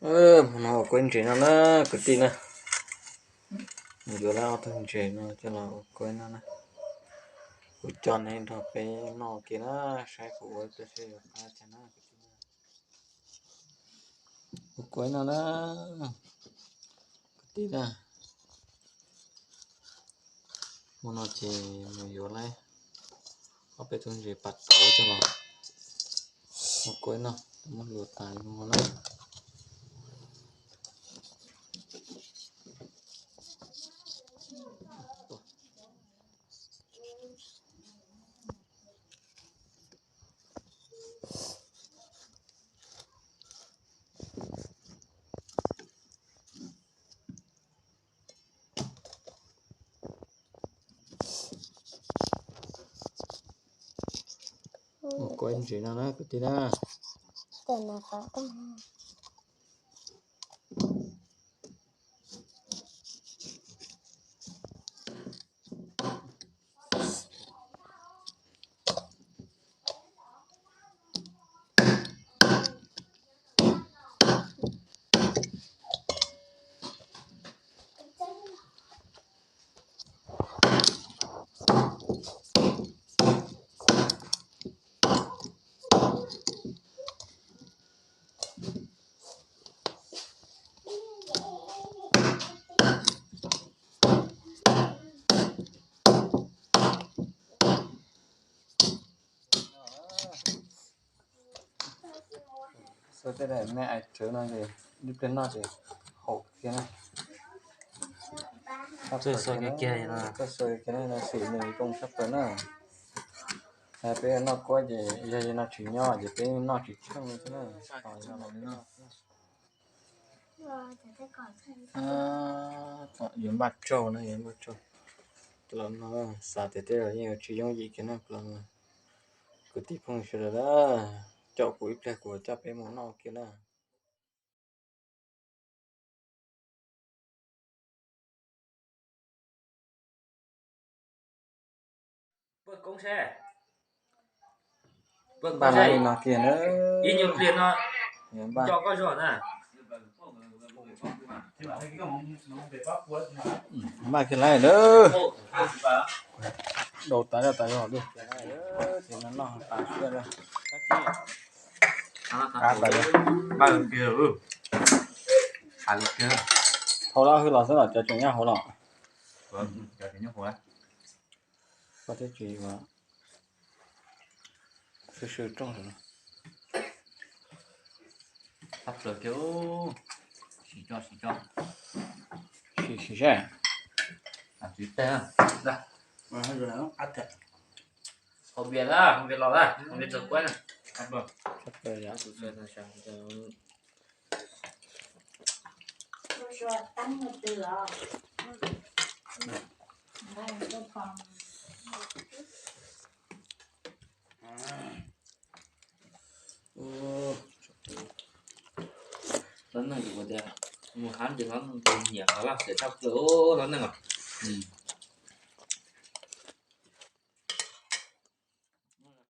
Hmo no ua kuaib ntses no na kwv tij na. Mus yuav lawm ob tug ntses no coj los ua kuaib no na. Kuv coj nej nrog peb noj kiag na, saib kuv ua tau seb yuav qab cas na kwv tij na. Ua kuaib no na kwv tij na. Hmo no ces mus yuav lawm ob peb tug ntses pas tauv coj los ua kuaib no, muab luas tas li no na. Ua kuaib ntses no na kwv tij na. Xav tias nej ais tsawv no ces ib pliag noj ces haum kiag na. Txawj xav kiag no, xwm nws zoo tshaj plaws na. Peb noj kuab ces yog yog no tsis nyob ces peb noj tsis tsheej li thiab na. Yuav npaj tsaug na, yuav npaj tsaug. Los no xav tias tej zaum yeej yuav tsis yooj yim kiag na los. Kwv tij phooj ywg sawv daws na, caum kuv ib pliag kuv coj peb mus noj kiag na. Npaj li no kiag na. Ib nyuag pliag no npaj. Npaj kiag lawm na. Dau tas zog tas zog lawm. Ces no noj tas siab lawm. Qab tas zog. Npaj kiag. Hauv los hwj los xwb los cov tseem nyob hauv los. Koj thiab tsis ua sw sw rooj. Tshaj plaws kiag. Sim tso, sim tso. Sim, sim seb. Hauv vias na, hauv vias los na, hauv vias txog kuab na. Tshaj plaws yom. Lub neej ua tias mus hab ces lub neej nyiam qhov laj xiam tshaj plaws lub neej os.